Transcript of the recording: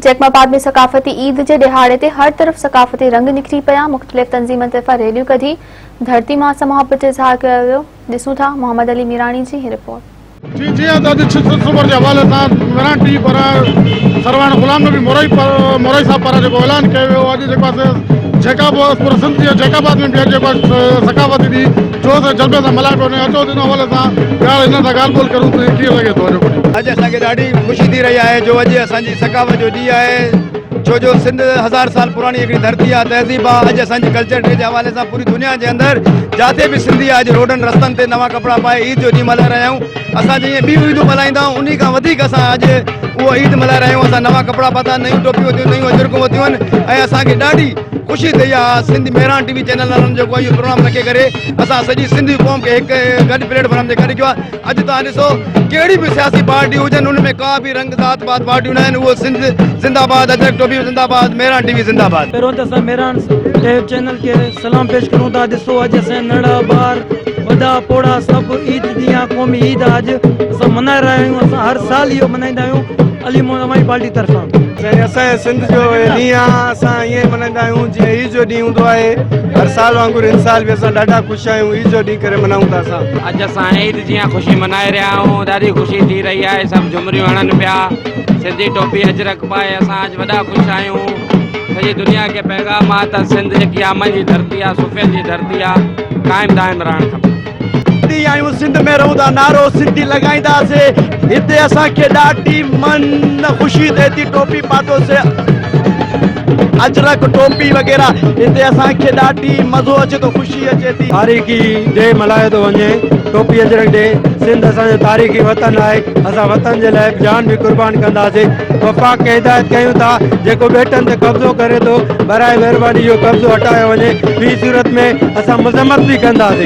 Jacob آباد ۾ ثقافتي عيد جي ڏهاڙي تي هر طرف ثقافتي رنگ نکري پيا، مختلف تنظيمن طرفان ريليون ڪڍي ڌرتي ماء سان محبت جو اظهار ڪيو ويو، ڏسون ٿا محمد علي ميراڻي جي هي رپورٽ. جي جيئن ته اڄ ڇهه سومر جي حوالي سان ميران ٽي وي پاران سرواڻ غلام نبي مورائي مورائي صاحب پاران جيڪو اعلان ڪيو ويو اڄ جيڪو آهي جيڪب پوري سنڌ جي جيڪب آباد ۾ به اڄ جيڪو آهي ثقافتي ڏينهن جوش ۽ جذبي سان ملهايو پيو وڃي اچو ته ان حوالي سان ڳالهه هنن سان ڳالهه ٻولهه ڪريون ته ڪيئن لڳي ٿو اڄوڪو ڏينهن. اڄ اسان کي ڏاڍي خوشي ٿي رهي آهي جو اڄ اسان جي ثقافت جو ڏينهن آهي ڇو جو سنڌ هزار سال پراڻي هڪڙي ڌرتي آهي تهذيب آهي اڄ اسان جي ڪلچر ڊي جي حوالي سان پوري دنيا جي اندر جاتي به سنڌي آهي اڄ روڊن رستن تي نوان ڪپڙا پائي عيد جو ڏينهن ملهائي رهيا آهيون اسان جيئن ٻيون عيدون ملهائيندا آهيون انهي کان وڌيڪ اسان اڄ اهو عيد ملهائي رهيا آهيون اسان نوان ڪپڙا پاتا نيون ٽوپيون ورتيون نيون اجرڪون ورتيون آهن ۽ اسان کي ڏاڍي خوشي ٿئي آ سنڌ مهراڻ ٽي وي چينل وارن جيڪو اهو پروگرام رکي ڪري اسان سڄي سنڌي قوم کي هڪ گڏ پليٽ فارم تي گڏ ڪيو آ اڄ توهان ڏسو ڪهڙي به سياسي پارٽي هجن ان ۾ ڪا به رنگ ذات پات پارٽيون نه آهن اهو سنڌ زنده آباد اجرڪ ٽوپي زنده آباد مهراڻ ٽي وي زنده آباد. پهريون ته اسان مهراڻ ٽي وي چينل کي سلام پيش ڪريون ٿا ڏسو اڄ اسان جا ننڍڙا ٻار وڏا پوڙها سڀ عيد ڏينهن آ قومي عيد آ اڄ اسان ملهائي رهيا آهيون اسان هر سال اهو ملهائيندا آهيون علي محمد اوهان جي پارٽي طرفان. سائين اسان جي سنڌ جو اهي ڏينهن آ اسان ائين ئي ملهائيندا آهيون جيئن عيد جو ڏينهن هوندو آهي هر سال وانگر هن سال به اسان ڏاڍا خوش آهيون عيد جو ڏينهن ڪري ملهايون ٿا اسان. اڄ اسان عيد جيان خوشي منائي رهيا آهيون ڏاڍي خوشي ٿي رهي آهي سڀ جهمريون هڻن پيا سنڌي ٽوپي اجرڪ پائي اسان اڄ وڏا خوش آهيون سڄي دنيا کي پيغام آ ته سنڌ جيڪي امن جي ڌرتي آ صوفين جي ڌرتي آ قائم دائم رهڻ کپي. سنڌي آهيون سنڌ ۾ رهون ٿا نعرو سنڌي لڳائينداسي هتي اسان کي ڏاڍي من خوشي ٿئي ٿي ٽوپي پاتوسي اجرڪ ٽوپي وغيره هتي اسان کي ڏاڍي مزو اچي ٿو خوشي اچي ٿي. تاريخي ڊي ملهايو ٿو وڃي ٽوپي اجرڪ ڊي سنڌ اسان جو تاريخي وطن آهي اسان وطن جي لاء جان به قربان ڪنداسي وفاق کي هدايت ڪيون ٿا جيڪو ٻيٽن تي قبضو ڪري ٿو برائي مهرباني اهو قبضو هٽايو وڃي ٻي صورت ۾ اسان مذمت به ڪنداسين.